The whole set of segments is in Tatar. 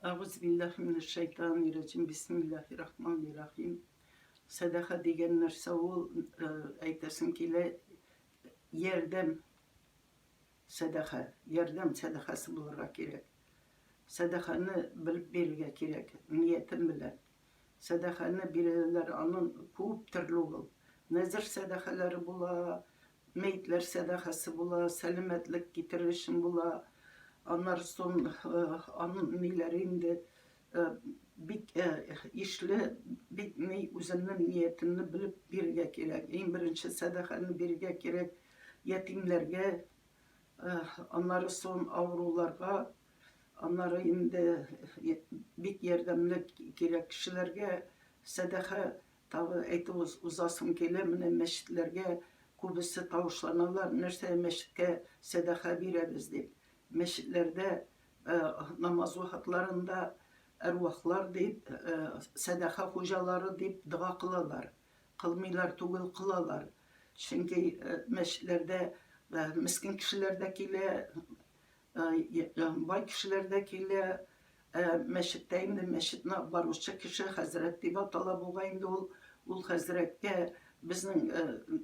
Әгъүзбилләһи минәш-шәйтанир-раҗим. Бисмиллаһир-рахманир-рахим. Сәдака дигән нәрсә ул, әйтәсем килә, ярдәм сәдака, ярдәм сәдакасы булырга кирәк. Сәдаканы белеп бирергә кирәк, ниятем белән. Сәдаканы бирәләр, аның күп төрле ул. Нәзер сәдакалары була, Мәетләр сәдакасы була, сәламәтлек китерер өчен була. Аннары соң аның ниләре инде бик ишле, бик ни үзеңнең ниятеңне белеп бирергә кирәк. Иң беренче сәдаканы бирергә кирәк ятимнәргә, аннары соң авыруларга, аннары инде бик ярдәмле кирәк кешеләргә сәдака. Тагы әйтеп узасым килә, менә мәчетләргә күбесе тавышланалар, нәрсә мәчеткә сәдака бирәбез дип. Мәчетләрдә намаз вакытларында әрвахлар дип, сәдака хуҗалары дип дога кылалар. Кылмыйлар түгел, кылалар. Чөнки мәчетләрдә мескен кешеләр дә килә, Бай кешеләр дә килә. Мәчеттә инде мәчетне баручы кеше хәзрәт дип атала бугай инде ул. Ул хәзрәткә безнең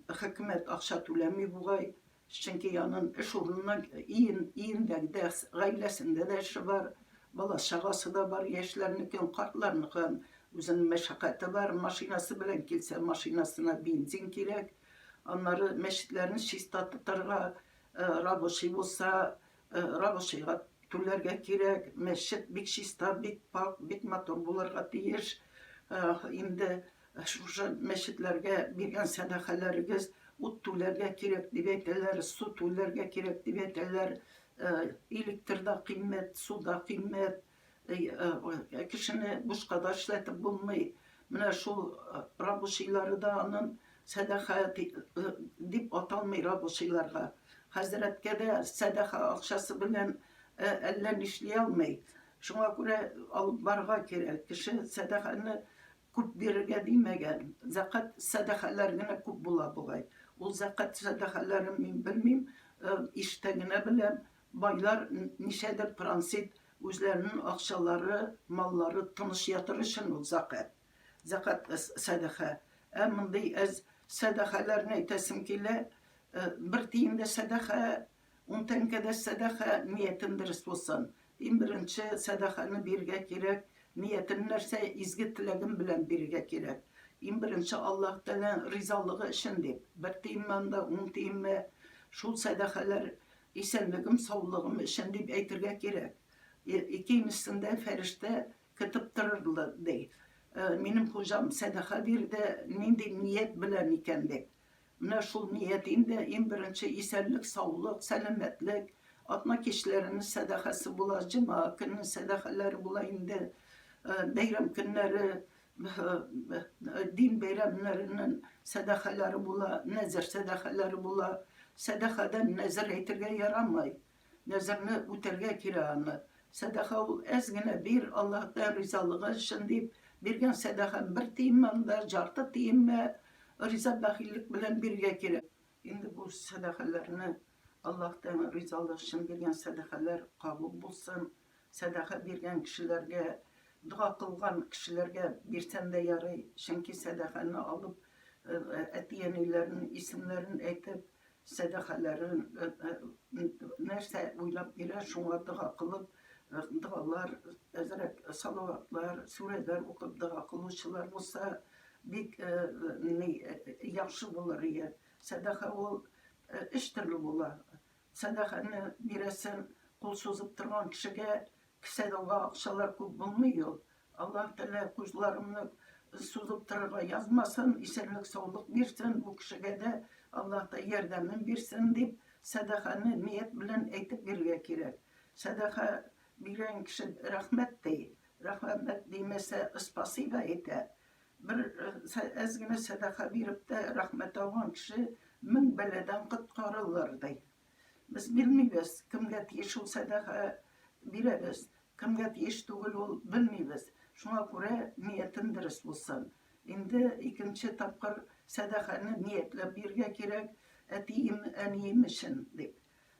хөкүмәт акча түләми бугай. Чөнки анын эш урынына иен, иендә дә, гаиләсендә дә эше бар, бала-чагасы да бар, яшьләрнекен, картларныкын үзенең мәшәкате бар. Машинасы белән килсә, машинасына бензин кирәк. Аннары мәчетләрне чиста тотарга Рабочий булса, рабочийга түләргә кирәк. Мәчет бик чиста, бик пакь, бик матур булырга тиеш. Инде шушы мәчетләргә биргән сәдакаләрегез ут түләргә кирәк дип әйтәләр, су түләргә кирәк дип әйтәләр. Электр да кыйммәт, су да кыйммәт. Кешене бушка да эшләтеп булмый. Менә шул рабочийлары да анын сәдака дип аталмый рабочийларга. Хәзрәткә дә сәдака акчасы белән әллә нишли алмый. Шуңа күрә алып барырга кирәк. Кеше сәдаканы күп бирергә димәгән. Зәкать сәдакалар генә күп була бугай. Ул зәкать сәдакаларын мин белмим, ишетә генә беләм. Байлар ничәдер процент Үзләренең акчалары, маллары тыныч ятыр өчен ул зәкать. Зәкать сәдака. Ә мондый әз сәдакаләрне әйтәсем килә, бер тиен дә сәдака, ун тәңкә дә сәдака, ниятең дөрес булсын. Иң беренче сәдаканы бирергә кирәк, ниятен нәрсә, изге теләгең белән бирергә кирәк. Иң беренче Аллаһ Тәгаләнең ризалыгы өчен дип, бер тиенме анда, ун тиенме, шул сәдакаләр Исәнлегем, саулыгым өчен дип әйтергә кирәк. Икенчесендә фәрештә көтеп торыр, ди. Минем хуҗам сәдака бирде, нинди ният белән икән дип. Менә шул ният инде иң беренче исәнлек, саулык, сәламәтлек. Атна кичләренең сәдакасы була, җомга көненең сәдакалары була инде. Бәйрәм көннәре Дин бәйрәмнәренең сәдакалары була, нәзер сәдакалары була. Сәдакадан нәзер әйтергә ярамый. Нәзерне үтәргә кирәк аны. Сәдака ул әз генә бир, Аллаһтан ризалыгы өчен дип биргән сәдакаң бер тиенме анда, жарты тиенме, риза бәхиллек белән бирергә кирәк. Инде бу сәдакаларны Аллаһтан ризалыгы өчен биргән сәдакалар кабул булсын. Сәдака биргән кешеләргә, дога кылган кешеләргә бирсәң дә ярый, чөнки сәдаканы алып, әти-әниләренең исемнәрен әйтеп, сәдакаларын нәрсә уйлап бирә, шуңа дога кылып, догалар, әзрәк салаватлар, сүрәләр укып дога кылучылар булса, бик ни яхшы булыр иде. Сәдака ул өч төрле була. Сәдаканы бирәсең, кул сузып торган кешегә кесәдә акчалар күп булмый ул. Аллаһ Тәгалә кулларымны сузып торырга язмасын, исәнлек-саулык бирсен, бу кешегә дә Аллаһ та ярдәмен бирсен дип, сәдаканы ният белән әйтеп бирергә кирәк. Сәдака биргән кеше рәхмәт ди, рәхмәт димәсә, ыспасыйба әйтә. Бер әз генә сәдака биреп тә рәхмәт алган кеше мең бәладән коткарылыр, ди. Без белмибез, кемгә тиеш ул сәдака бирәбез, кемгә тиеш түгел ул, белмибез. Шуңа күрә ниятен дөрес булсын. Инде икенче тапкыр сәдаканы ниятләп бирергә кирәк, әтием, әнием өчен, дип.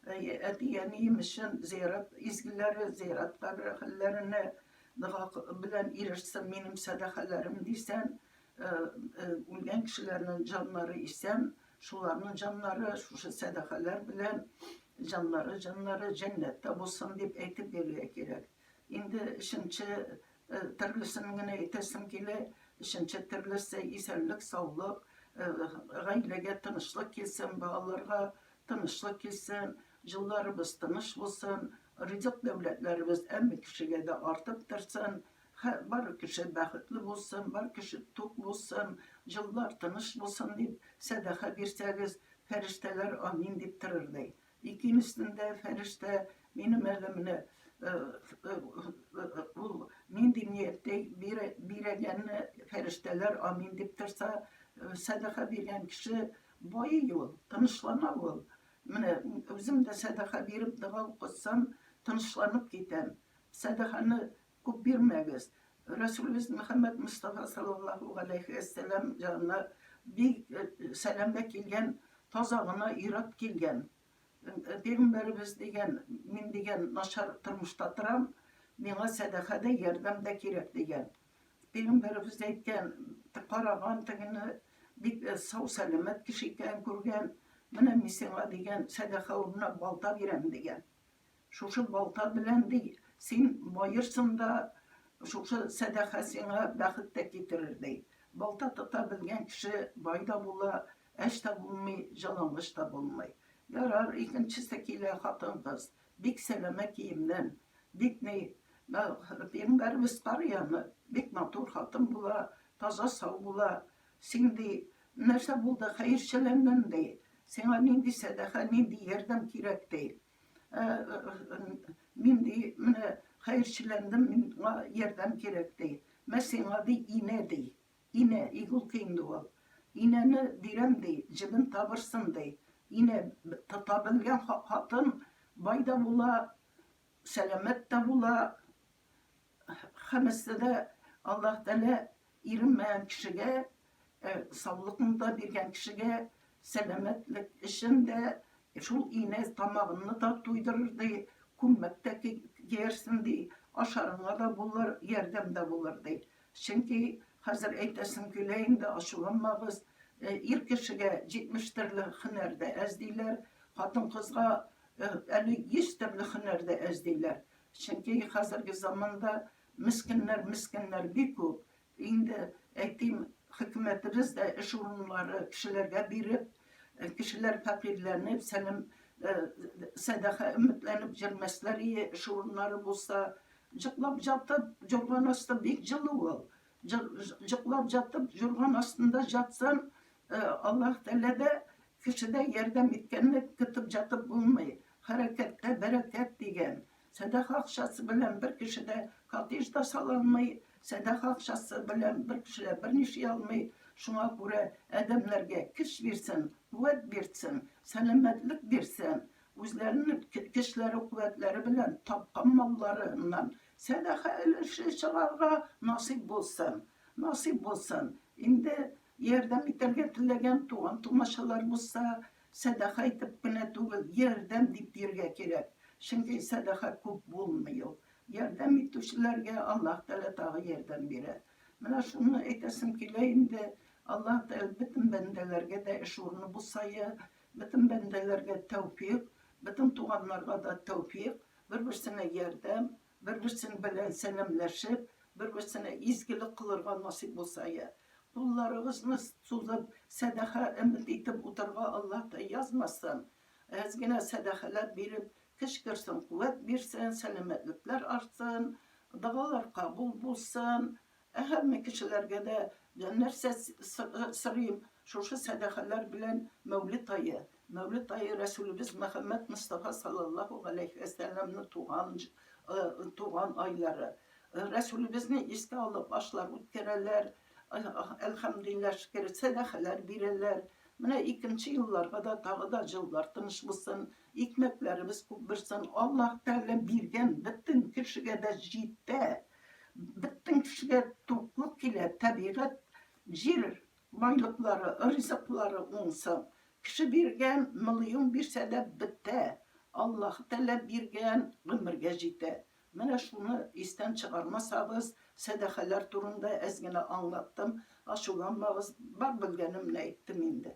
Әти-әнием өчен зиярат изгеләре, зиярат каберхәлләренә Дога белән ирешсен минем сәдакаларым дисән, үлгән кешеләрнең җаннары исән, шуларның җаннары шушы сәдакалар белән җаннары җаннары җәннәттә булсын дип әйтеп бирергә кирәк. Инде өченче төрлесен генә әйтәсем килә. Өченче төрлесе исәнлек, саулык, гаиләгә тынычлык килсен, балаларга тынычлык килсен, җылларыбыз тыныч булсын, ризык дәүләтләребез әмма кешегә дә артып торсын, бар кеше бәхетле булсын, бар кеше тук булсын, җыллар тыныч булсын дип сәдака бирсәгез, фәрештәләр амин дип торыр ди. Икенчесендә фәрештә минем әле менә ул нинди нияттә бирәгәнне фәрештәләр амин дип торса, сәдака биргән кеше байый ул, тынычлана ул. Менә үзем дә сәдака биреп дога укысам, тынычланып китәм. Сәдаканы күп бирмәгез. Рәсүлебез Мөхәммәд Мостафа саллаллаһу галәйһи вәссәлам янына бик сәламгә килгән таза гына ир-ат килгән. Пәйгамбәребез дигән, мин дигән начар тормышта торам, миңа сәдака да, ярдәм дә кирәк дигән. Пәйгамбәребез әйткән, караган тегене бик сау-сәламәт кеше икәнен күргән, менә мин сиңа дигән сәдака урынына балта бирәм дигән. Шушы балта белән, ди, син баерсың да, шушы сәдака сиңа бәхет тә китерер, ди. Балта тота белгән кеше бай да була, әч тә булмый, җалангач та булмый. Ярар, икенчесе килә, хатын-кыз. Бик сәләмә киемнән, бик ни, пәйгамбәребез карый аны, бик матур хатын була, таза-сау була. Син, ди, нәрсә булды, хәерчеләндең, ди. Сиңа нинди сәдака, нинди ярдәм кирәк, ди. Мин, ди, менә хәерчеләндем, миңа ярдәм кирәк, ди. Мә сиңа, ди, инә, ди. Инә, иголка инде ул. Инәне бирәм, ди, җебен табырсын, ди. Инә тота белгән хатын бай да була, сәламәт тә була. Һәммәсе дә Аллаһ Тәгалә иренмәгән кешегә, саулыкны да биргән кешегә сәламәтлек өчен дә шул инә тамагыңны да туйдырыр ди, күлмәк тә киярсең ди, ашарыңа да булыр, ярдәм дә булыр ди. Чөнки хәзер әйтәсем килә инде, ачуланмагыз, ир кешегә 70 төрле һөнәр дә әз диләр, хатын-кызга әле 100 төрле һөнәр дә әз диләр. Чөнки хәзерге заманда мескеннәр, мескеннәр бик күп. Инде, әйтим, хөкүмәтебез дә эш урыннары кешеләргә биреп, кешеләр фәкыйрьләнеп, сәлам, сәдака өметләнеп йөрмәсләр ие, эш урыннары булса. Җоклап җатып, җорган асты бик җылы ул. Җоклап җатып, җорган астында җатсаң, Аллаһ Тәгалә дә кешедә ярдәм иткәнне көтеп җатып булмый. Хәрәкәттә бәрәкәт дигән. Сәдака акчасы белән бер кеше дә коттедж да сала алмый, сәдака акчасы белән бер кеше дә берни эшли алмый. Шуңа күрә адәмнәргә көч бирсен, куәт бирсен, сәламәтлек бирсен, үзләренең көчләре, куәтләре белән тапкан малларыннан сәдака өлеше чыгарырга насыйп булсын. Насыйп булсын. Инде ярдәм итәргә теләгән туган-тумачалар булса, Сәдака итеп кенә түгел, ярдәм дип бирергә кирәк. Чөнки сәдака күп булмый ул. Ярдәм итүчеләргә Аллаһ Тәгалә тагы ярдәм бирә. Менә шуны әйтәсем килә инде, Аллаһ Тәгалә бөтен бәндәләргә дә эш урыны булсае, бөтен бәндәләргә тәүфыйк, бөтен туганнарга да тәүфыйк, бер-берсенә ярдәм, Бер-берсен белән сәламләшеп, бер-берсенә изгелек кылырга насыйп булсае. Кулларыгызны сузып, сәдака өмет итеп утырырга Аллаһ та язмасын. Әз генә сәдакалар биреп, көч керсен, куәт бирсен, сәламәтлекләр артсын, догалар кабул булсын. Ә һәммә кешеләргә дә нәрсә сорыйм, шушы сәдакалар белән Мәүлид ае, Мәүлид ае Рәсүлебез Мөхәммәд Мостафа саллаллаһу галәйһи вә сәлләмне туган туган айлары. Рәсүлебезне искә алып ашлар үткәрәләр, әлхәмдүлилләһ шөкер, сәдакалар бирәләр. Менә икенче елларга да тагы да җыллар тыныч булсын, икмәкләребез күп булсын. Аллаһ Тәгалә биргән бөтен кешегә дә җитә. Бөтен кешегә туклык килә, табигать, җир байлыклары, ризыклары уңсын. Кеше биргән, мылыюн бирсә дә бетә. Аллаһы Тәгалә биргән, гомергә җитә. Менә шуны истән чыгармасагыз, сәдакалар турында әз генә аңлаттым, ачуланмагыз, бар белгәнемне әйттем инде.